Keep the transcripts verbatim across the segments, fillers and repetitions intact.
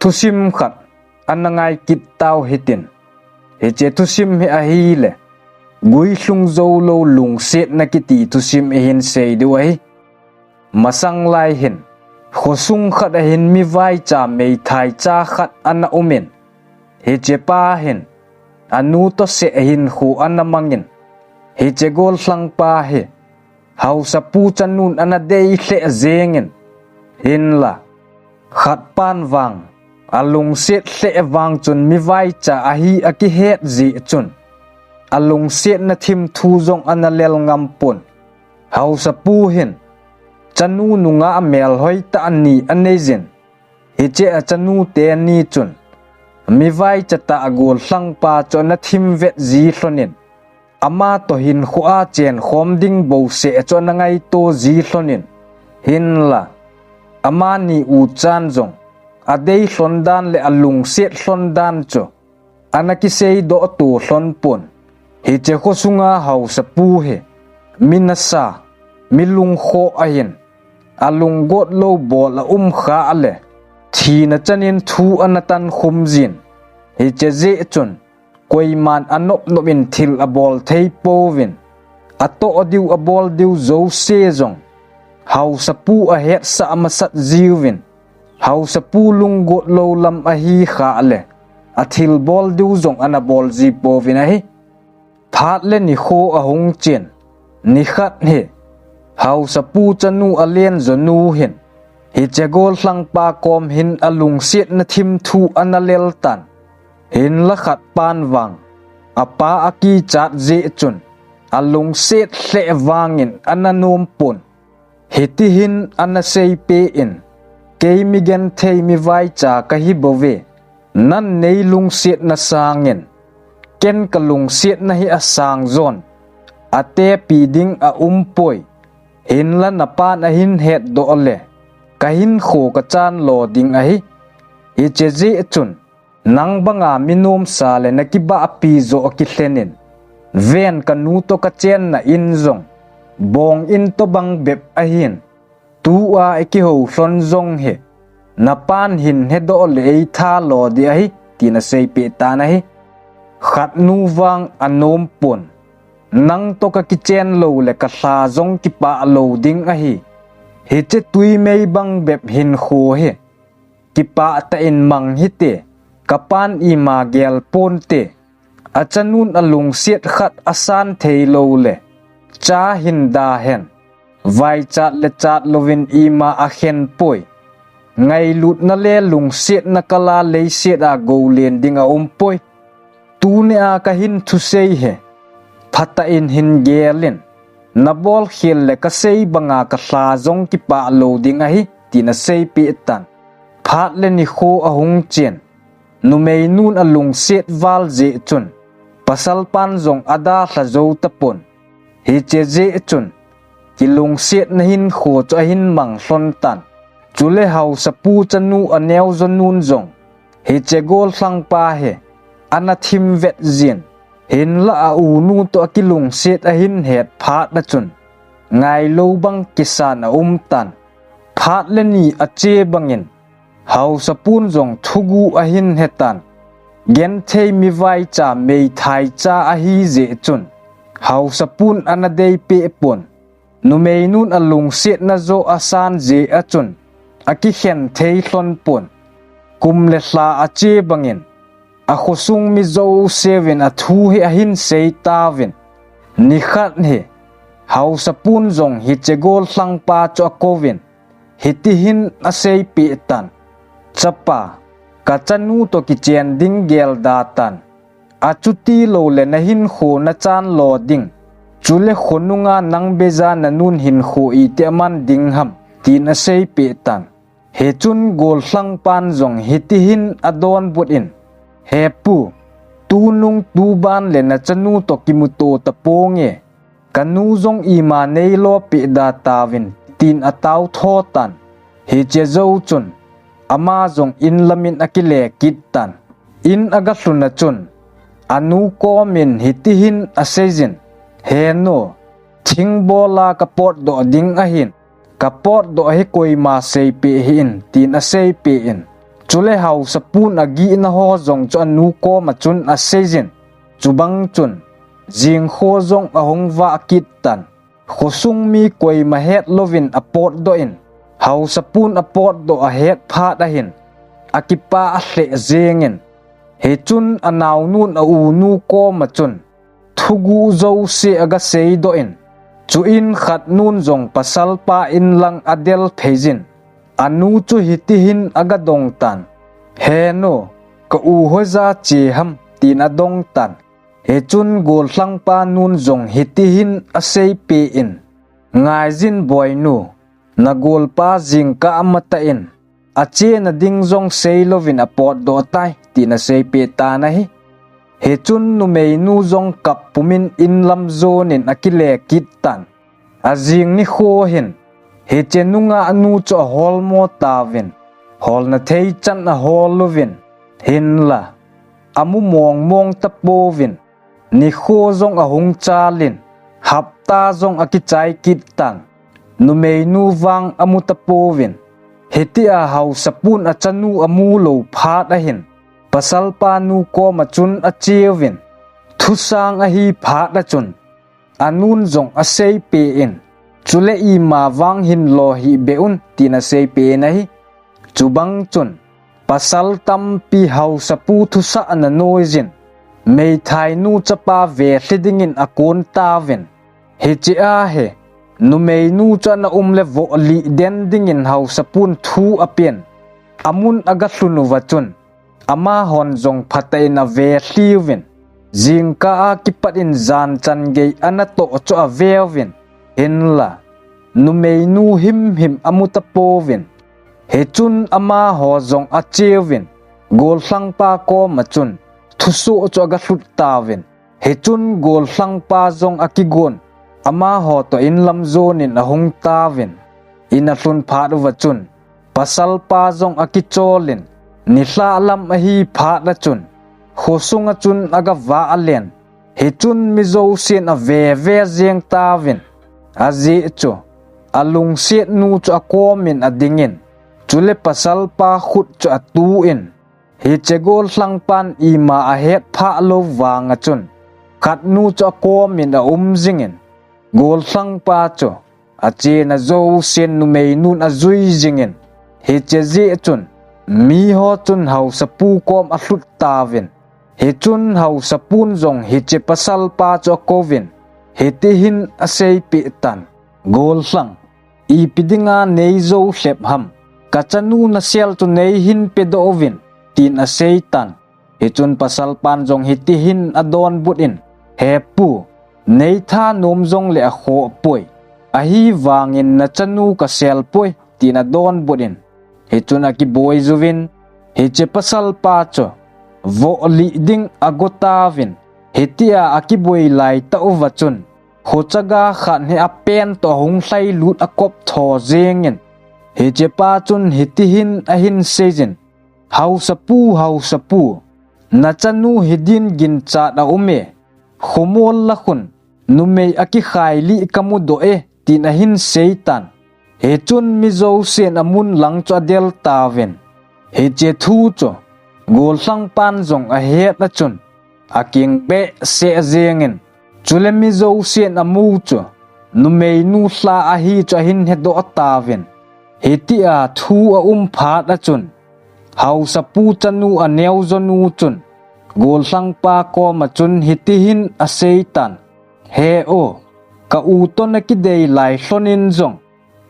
thusim khat ana ngai kit tau hitin. Hiche thusim hi ahile, guilhung jou lou lungsetna kiti thusim ihin sei diu ahi. Masang lai hin, khosung khat ahin mi vaicha meithai cha khat ana umin. Hiche pa hin, anu toh seh hinkho ana mangin. Hiche gollhang pa hi, haosapu chanun ana dei lheh jengin. Hinla, khat pan vang, alungset lheh vang chun mi vaicha ahi akihet jeh chun, alungsetna thim thu jong ana lel ngam pon. Haosapu hin, chanu nungah melhoi tah ni anei jin. Hiche a chanu teni chun, mi vaicha tah gollhang pa chu ana thim vet ji lhonin. Ama toh hinkho a chen khom ding bouseh chu ana ngaito ji lhonin. Hinla, amani u chan jong, adei lhon dan le alungset lhon dan chu, ana kisei doh to lhon pon. Hiche khosunga haosapu hi, mi nasa, mi lungkhoh ahin, alunggot lou bol aum khah le, thina chanin thu ana tan khum jin. Hiche jeh chun, koiman anop nop in thil abol thei pouvin. Atoh diu abol diu jouse jong, haosapu ahetsah masat jiuvin. Haosapu lunggot lou lam ahi khah le, athil bol diu jong ana bol ji pouvin ahi. Phat le nikho ahung chen, nikhat hi, haosapu chanu alen jonu hin, hiche gollhang pa kom hin alungsetna thim thu ana lel tan. Hinla khat pan vang, apa akichat jeh chun, alungset lheh vangin ana nom pon. Hiti hin ana seipeh in, kei mi genthei mi vaicha kahi bouve, nan nei lungsetna sangin, ken kalungsetna hi asang jon, atepi ding aum poi, hinla napan ahin hetdoh le, kahinkho kachan lo ding ahi, hiche jeh chun, nang banga mi nomsa le nakibahpi joh akilhen in. Ven kanu toh kachenna in jong, bong in tobang bep ahin. Tua ikihou lhon jong hi, napan hin hedoh le eitha lo ding ahi, tin aseipeh tan ahi. Khatnu vang anom pon. Nang toh kakichen lou le kalha jong kipah lou ding ahi. Hiche twi mei bang bep hinkho hi. Kipah tah in mang hite, kapan ima gel ponte. Achanun alungset khat asan thei lou le, cha hin da hen. Vaichat le chat louvin ima akhen poi. Ngailutna le lungsetna kala leiset a goulen ding aum poi. Tunia kahin thusei hi, phatah in hin gel in, nabol khel le kasei banga kalha jong kipah lou ding ahi, tin aseipeh tan. Phat le nikho ahung chen, numeinun alungset val jeh chun, pasalpan jong adalha jou tapon. Hiche jeh chun, kilungsetna hinkho chu ahin mang lhon tan. Chule haosapu chanu aneo jonun jong, hiche gollhang pa hi, ana thim vet jin. Hinla aunu toh akilungset ahin het phat a chun, ngailou bang kisan aum tan. Phat le ni ache bangin, haosapun jong thugu ahin hetan. Genthei mi vaicha meithai cha ahi jeh chun, haosapun ana deipeh pon. Numeinun alungsetna joh asan jeh a chun, akikhen thei lhon pon. Kum le lha ache bangin, akhosung mi jouseuvin athu hi ahin sei tauvin. Nikhat hi, haosapun jong hiche gollhang pa chu akouvin. Hiti hin aseipeh tan. Chapa, kachanu toh kichen ding gel da tan. Achuti lou le nahinkho nachan lo ding. Chule khonunga nang beija nanun hinkho iti aman ding ham, tin aseipeh tan. Hichun gollhang pan jong hiti hin adonbut in. He pu, tunung tuban le nachanu toh kimuto taponge. Kanu jong ima neilo peh da tauvin, tin atao tho tan. Hiche jou chun, ama jong in lamin akile kit tan. In agalhun a chun, anu komin hiti hin aseijin, He nu, thingbola kapotdoh ding ahin, kapotdoh hi koima seipeh hih in, tin aseipeh in. Chule haosapun agihna ho jong chu anu koma chun aseijin, chubang chun jingkho jong ahung vah kit tan. Khosung mi koima het louvin apotdoh in, haosapun apotdoh ahet phat ahin, akipah lheh jengin, hichun anaonun aunu koma chun thuguh jouse agaseidoh in, chuin khatnun jong pasalpa inlang adel pheijin, anu chu hitihin agadong tan, "He nu, ka u hoija che ham?" tin adong tan. Hichun gollhangpa nun jong hitihin aseipeh in, "Ngaijin boinu, nagolpa jingkah amatah in achena ding jong seilouvin apotdoh tai," tin aseipeh tan ahi. Hichun numeinu jong kap pumin inlam jonin akile kit tan. Ajing nikho hin, hiche nungah nu chu aholmo tauvin, holna thei chan ahol uvin, hinla amu mongmong tapouvin, nikho jong ahung chalin, hapta jong akichai kit tan. Numeinu vang amu tapouvin, hitia haosapun achanu amu lou phat ahin, pasalpa nu koma chun acheuvin, thusang ahi phat achun, anun jong aseipeh in, "Chule ima vang hinlo hih beh un," tin aseipeh in ahi. Chubang chun, pasal tampi haosapu thusah ana noijin, meithainu chapa velhi dingin akon tauvin. Hichea hi, numeinu chu ana um le vohlih den dingin haosapun thu apen. Amun agalhun uva chun, amahon jong phatah in avelhi uvin, jingkah a kipat in jan chan gei anatoh chu aveuvin, hinla numeinu himhim amu tapouvin. Hichun amaho jong acheuvin, gollhangpa koma chun thusoh chu agalhut tauvin. Hichun gollhangpa jong akigon, amaho toh inlam jonin ahung tauvin. In alhun phat uva chun, pasalpa jong akicholin, nilhah lam ahi phat achun, khosunga chun agavah alen. Hichun mi jousen aveve jeng tauvin. Ajeh chu, alungsetnu chu akomin adingin, chule pasalpa khut chu atuin, hiche gollhangpan ima ahetphah lou vanga chun, khatnu chu akomin aum jingin, gollhangpa chu achena jousen numeinun ajui jingin, hiche jeh chun, miho chun haosapu kom alhut tauvin. Hichun haosapun jong hiche pasalpa chu akouvin, hitihin aseipeh tan, "Gollhang, ipi dinga neijou lhep ham? Kachanu nasel chu neihin pedoh uvin," tin aseitan. Hichun pasalpan jong hitihin adonbut in, "He pu, neithanom jongle akhoh poi. Ahivangin nachanu kasel poi," tin adonbut in. Hichun akiboi juvin, hiche pasalpa chu vohlih ding agotauvin. Hitia akiboi laitah uva chun, khochaga khat hi apen toh ahung lhailut akop tho jengin. Hichepa chun hitihin ahin seijin, "Haosapu, haosapu, nachanu hidin ginchat aume. Khomol lakhun, numei akikhailih kamudoh e," tin ahin seitan. Hichun mi jousen amun lang chu adel tauvin. Hiche thu chu gollhangpan jong ahet achun, aking behseh jengin, chule mi jousen amu chu numeinu lha ahi chu ahin hedoh tauvin. Hitia thu aum phat achun, haosapu chanu aneojonu chun, gollhangpa koma chun hitihin aseitan, "He u, ka u toh nakidei lai lhonin jong,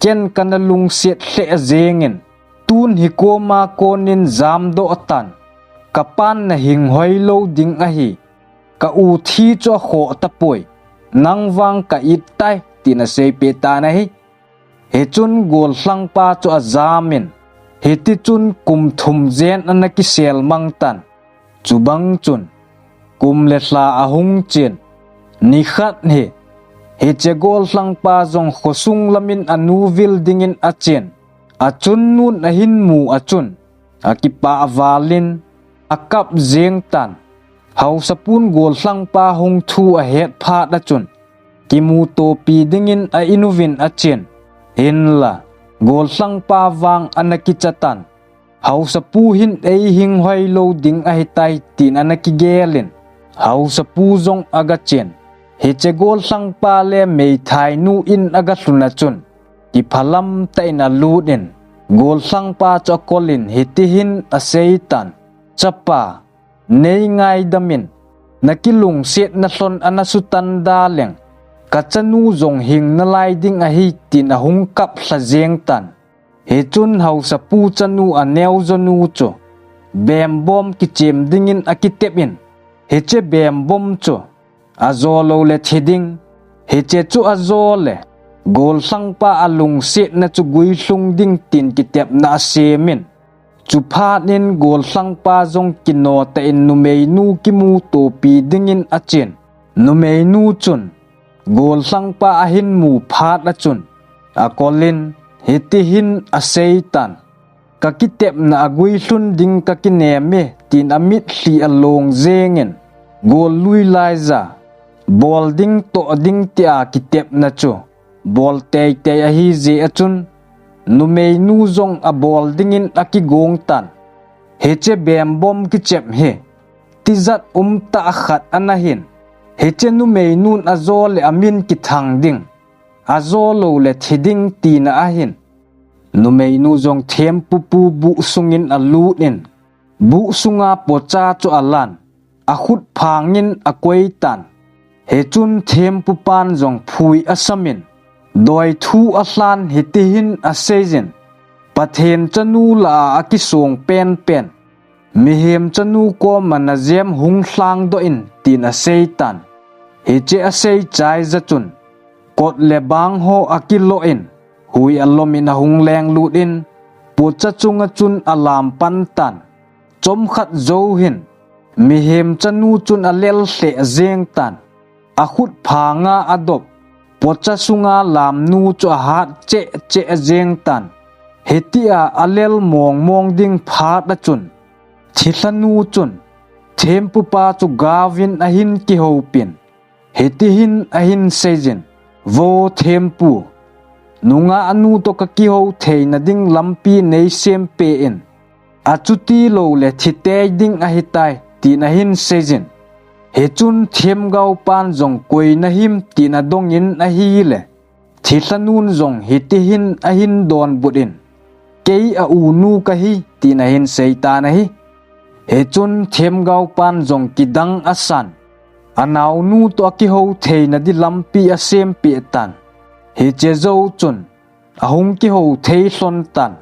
ken kana lungset lheh jengin, tun hikoma konin jamdoh tan, kapan nahing hoilou ding ahi, ka u thi chu akhoh tapoi, nang vang ka it tai," tin aseipeh tan ahi. Hichun gollhangpa chu ajamin, hitichun kum thum jen ana kisel mang tan. Chubang chun, kum le lha ahung chen, nikhat hi, hiche gollhangpa jong khosung lamin anu vil dingin achen, achunnun ahin mu achun, akipah valin, akap jeng tan. Haosapun gollhangpa hung thu ahet phat achun, kimutopi dingin a-in uvin achen. Hinla, gollhangpa vang ana kicha tan. Haosapu hin eihing hoilou ding ahitai, tin ana kigelin, haosapu jong agachen. Hiche gollhangpa le meithainu in agalhun a chun, kiphalam tah in alutin, gollhangpa chu akolin hitihin aseitan, Chapa, nei ngaidamin, nakilungsetna lhon ana sutan daleng, kachanu jong hing nalai ding ahi, tin ahung kaplha jengtan. Hichun haosapu chanu aneojonu chu bembom kichem dingin akitepin, hiche bembom chu ajo loule thi ding, hiche chu ajo le gollhangpa alungsetna chu guilhung ding tin kitepna asemin. Chuphat in gollhangpa jong kinotah in numeinu kimutopi dingin achen. Numeinu chun gollhangpa ahin mu phat a chun akolin hitihin aseitan, kakitepna aguilhun ding kakineme, tin amitlhi along jengin, gollui laija bol ding toh ding tia kitepna chu bol teitei ahijeh a chun, numeinu jong abol dingin akigongtan. Hiche bembom kichep hi tijat umtah khat anahin, hiche numeinun ajo le amin kithang ding, ajo loule thi ding tina ahin. Numeinu jong thempupu buh sungin alutin, buh sunga pocha chu alan, akhut phangin akoitan. Hichun thempupan jong phui asamin, doithu alhan hitihin aseijin, Pathen chanu lah a akisong penpen, mihem chanu koma najem hung lhangdohin, tin aseitan. Hiche asei chaiya chun kot le bang ho akilohin, hui alomin ahung lenglutin, pocha chunga chun alam pantan. Chomkhat jou hin mihem chanu chun alel lheh jengtan, akhut phanga adop, pocha sunga lamnu chu ahat cheh cheh jengtan. Hitia alel mongmong ding phat a chun, thilhanu chun thempupa chu gaovin ahin kihoupin, hitihin ahin seijin, Vo thempu, nungahnu toh kakihou theina ding lampi neisempeh in, achuti loule thitei ding ahitai, tin ahin seijin. Hichun themgaopan jong koi nahim tin adongin ahile, thilhanun jong hitihin ahin donbutin, Kei a-unu kahi, tin ahin seitan ahi. Hichun themgaopan jong kidang asan, anaonu toh akihou theina di lampi asempeh tan. Hiche jou chun ahung kihou thei lhontan.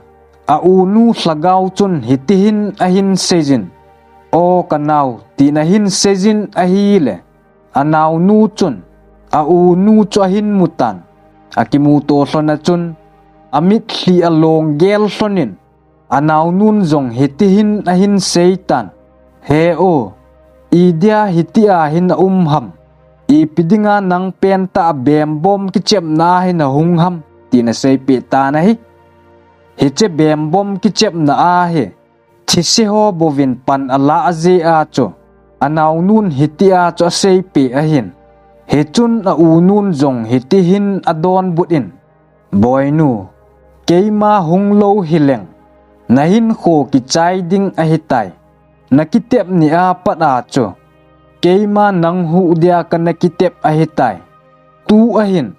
A-unu lhagao chun hitihin ahin seijin, O kanao, tin ahin seijin ahile, anaonu chun a-unu chu ahin mutan. Akimuto lhon a chun amitlhi along gel lhonin, anaonun jong hitihin ahin seitan, He o, idia hitia hin aum ham? Ipi dinga nang pentah bembom kichepna a hin ahung ham? tin aseipeh tan ahi. Hiche bembom kichepna a hi thise ho bouvin pan alah jeh a chu anaonun hitia chu aseipeh ahin. Hichun a-unun jong hitihin adonbutin, Boinu, keima hunglou hileng nahinkho kichai ding ahitai. Nakitep ni a pat a chu keima nang huh dia kana kitep ahitai. Tu ahin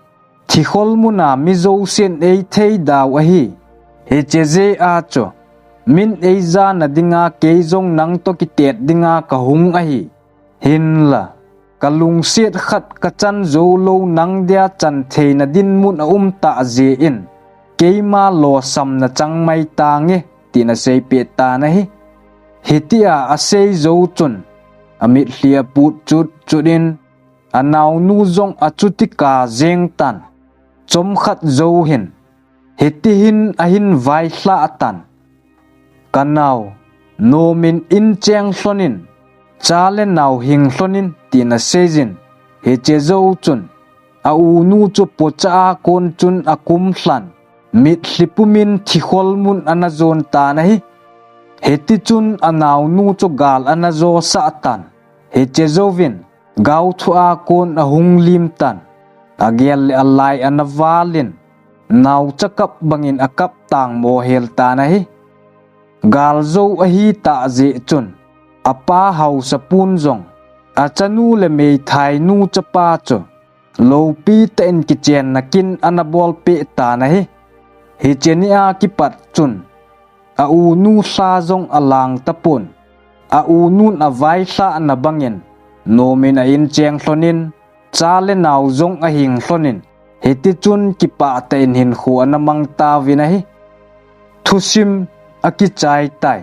thikhol muna mi jousen eithei dau ahi. Hiche jeh a chu min eijana dinga kei jong nang toh kitet dinga kahung ahi. Hinla kalungset khat kachan joulou nang dia chan theina dinmun aum tah jeh in keima losam nachang mai tange, tin aseipeh tan ahi. Hitia asei jou chun amitlhi aput chutchut in anaonu jong achuti kap jeng tan. Chomkhat jou hin hitihin ahin vailhah tan, Kanao, nomin in cheng lhonin, cha le nao hing lhonin, tin aseijin. Hiche jou chun a-unu chu pocha a kon chun akumlhan, mitlhi pumin thikhol mun ana jon tan ahi. Hitichun anaonu chu gal ana josah tan. Hiche jouvin gaothu a kon ahung lim tan. Agel le alai ana valin naocha kap bangin akap tangmo hel tan ahi. Galjou ahitah jeh chun, apa haosa pun jong, achanu le meithainu chapa chu, loupi tah in kichenna kin ana bolpeh tan ahi. Hiche nia kipat chun, a-unu lha jong alang tapon, a-unun availhahna bangin, nomin a-in cheng lhonin, cha le nao jong ahing lhonin, hitichun kipah tah in hinkho ana mang tauvin ahi. Thusim akichai tai.